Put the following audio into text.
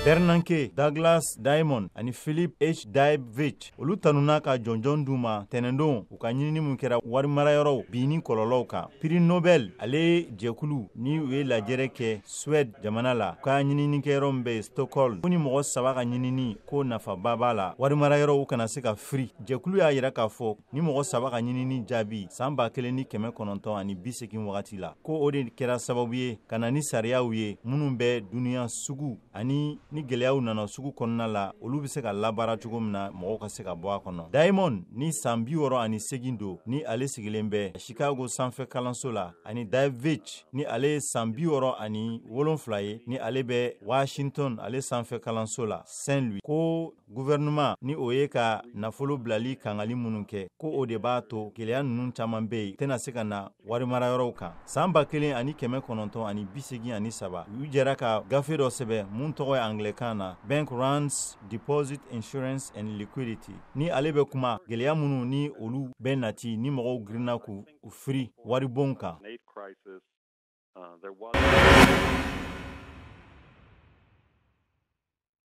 Bernanke, Douglas Diamond ani Philip H. Dybvig, olu tanuna ka jɔnjɔn d'u ma tɛnɛndon, u ka ɲinini min kɛra warimarayɔrɔw binni kɔlɔlɔw kan. Prix Nobel ale jɛkulu ni u ye lajɛrɛ kɛ Suède jamana la, ka ɲininikɛyɔrɔ min bɛ Stockholm, ko ni mɔgɔ saba ka ɲinini ko nafaba b'a la warimarayɔrɔw kana se ka firi. Jɛkulu y'a yira k'a fɔ ni mɔgɔ saba ka ɲinini jaabi san 1980 wagati la, ko o de kɛra sababu ye ka na ni sariyaw ye minnu bɛ duniya sugu ani ni gɛlɛyaw nana sugu kɔnɔna la, olu bɛ se ka labaara cogo min na, mɔgɔw ka se ka bɔ a kɔnɔ. Diamond ni san 68 don, ni ale sigilen bɛ Chicago sanfɛ kalanso la, ani Dybvig ni ale ye san 67 ye, ni ale bɛ Washington ale sanfɛ kalanso la Saint Louis, ko gouvernement ni o ye ka nafolo bilali kangali minnu kɛ, ko o de b'a to gɛlɛya ninnu caman bɛ yen tɛna se ka na warimarayɔrɔw kan. San 1983, u jɛra ka gafe dɔ sɛbɛn mun tɔgɔ ye anglɛkan na Bank Runs, Deposit Insurance and Liquidity, ni ale bɛ kuma gɛlɛya minnu ni olu bɛ nati ni mɔgɔw girinna k'u firi waribon kan.